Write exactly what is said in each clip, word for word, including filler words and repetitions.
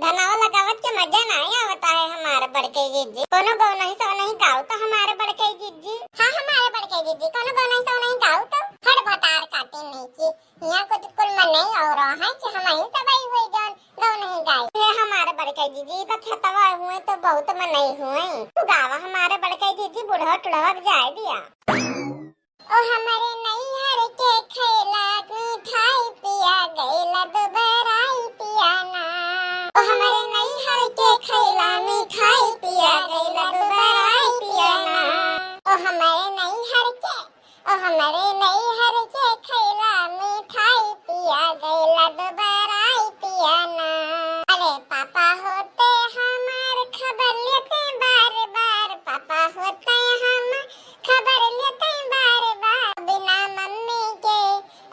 धनावा लगावत के मजा नाहीं आवता है हमारे बड़के जिज्जी। कोनो गौनही सौनही गाओ तो हमारे बड़के जिज्जी। हाँ, हमारे बड़के जिज्जी, कोनो गौनही सौनही गाओ तो। हट भतार काटी नहीं की, यहाँ कुछ कुल मनई और है कि हम ही सब आई हुई जौन गौनही गाई। ये हमारे बड़के जिज्जी, तो खेतवा हुए तो बहुत मनई हुए। तू गावा हमारे बड़के जिज्जी, बुढ़वा टुढ़वा के जाए दिया। ओ हमरे नैहर के खैला मिठाई पिया, गैला दुबराई पिया ना। ओ हमरे नैहर के खैला मिठाई पिया, गैला दुबराई पिया ना। ओ हमरे नैहर के, ओ हमरे नैहर के खैला मिठाई पिया, गैला दुबराई पिया ना। अरे पापा होते हमार खबर लेते बार बार, पापा होते हम खबर लेते बार बार। बिना मम्मी के,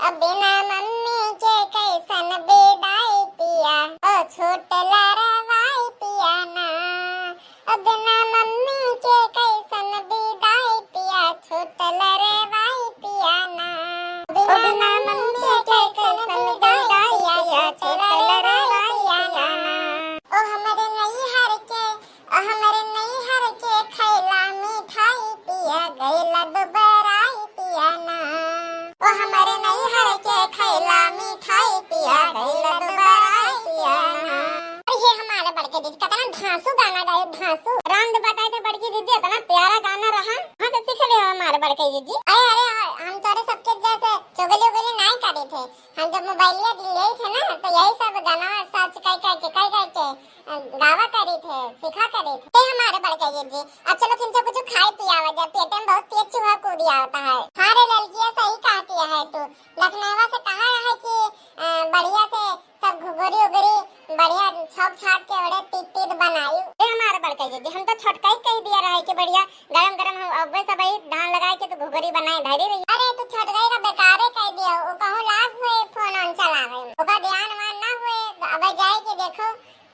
अब बिना मम्मी के कैसन विदाई पिया, ओ छूट लरवाई पिया ना। अब बिना मम्मी के कैसन विदाई पिया, छूट लरवाई पिया ना। बिना मम्मी के कैसन विदाई पिया, छूट लरवाई पिया ना। ओ हमरे नैहर के, ओ हमरे नैहर के खैला मिठाई पिया, गैला दुबराई पिया ना। ओ हमरे नैहर के खैला मिठाई पिया, गैला दुबराई पिया ना। अरे ये हमारे बड़के दीदी, कितना धांसू गाना गाए, धांसू। राम दे बताए थे बड़की दीदी, इतना प्यारा गाना रहा। कहाँ से सीख रहे हो हमारे बड़के दीदी? अरे, अरे, हम तोरे सबके जैसे चुगली उगली नाहीं करे थे। हम जब मोबाइलिया लिए थे ना, तो यही सब गाना सर्च कर करके, कर करके, अ, गावा करे थे, सीखा करे थे। ए हमारे बड़के जिज्जी, अब चलो किंचा कुछ खाए पियावा जा, पेटे में बहुत तेज चूहा कूद आवता है। हाँ रे ललकिया, सही कहती है तू। लखनऊवा से कहा रहे कि, अ, बढ़िया से सब घुघरी उघरी बढ़िया छौंक छाप के ओड़े तीत तीत बनाई। ए हमारे बड़के जिज्जी, हम तो छोटका ही कह दिया रहे कि बढ़िया गरम गरम हम अब्बे सब ही धान लगाए के तो घुघरी बनाए धरी रही। अरे तू छोटका ही का बेकारे कह दिया, वो कहूँ लाभ हुए फोन ऑन चलावे में। ओका ध्यान वान ना हुए, अब जाए के देखो।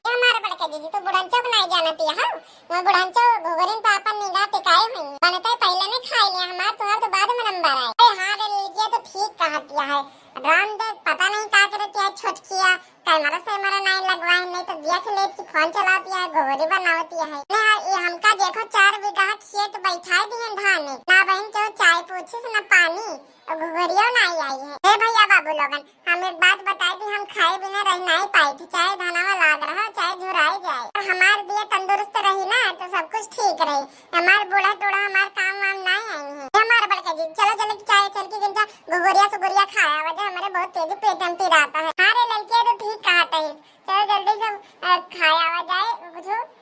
ए हमारे बड़के जिज्जी, तू बुढ़नचो को नहीं जानती है? वो बुढ़नचो घुघरिन पे अपन निगाह टिकाए हुई। बनते पहले में खाई लिया हमार, तुहार तो बाद में नंबर आए। अरे हाँ रे ललकिया, तो ठीक कहतिया है। राम दे, पता नहीं का करतिया है छोटकिया, कैमरा सैमरा नहीं लगवाए, नहीं तो देख लेत कि फोन चलातिया है, घुघरी बनावतिया है। ले हाँ, ये हमका देखो चार बीघा खेत बैठाए दिए धाने, ना बहन के चाय पूछिस ना पानी, और घुघरियो नहीं आई है। हे भैया बाबू लोगन, हम एक बात बताई दी, हम खाए बिना रह नहीं पाई थी, चाहे धनवा लाग रहा, चाहे झुराई जाए, पर हमार दिया तंदुरुस्त रही ना, तो सब कुछ ठीक रही। हमार बूढ़ा टूढ़ा हमार काम वाम नहीं आई है। ये हमार बड़का जी, चलो जल्दी चाय चल के गिनता घुघुरिया सुघुरिया खाया वजह हमारे बहुत तेज पेट में पिराता है। हाँ रे लड़किया, तो ठीक कहा तही, चलो जल्दी सब, अ, खाया जाए कुछ।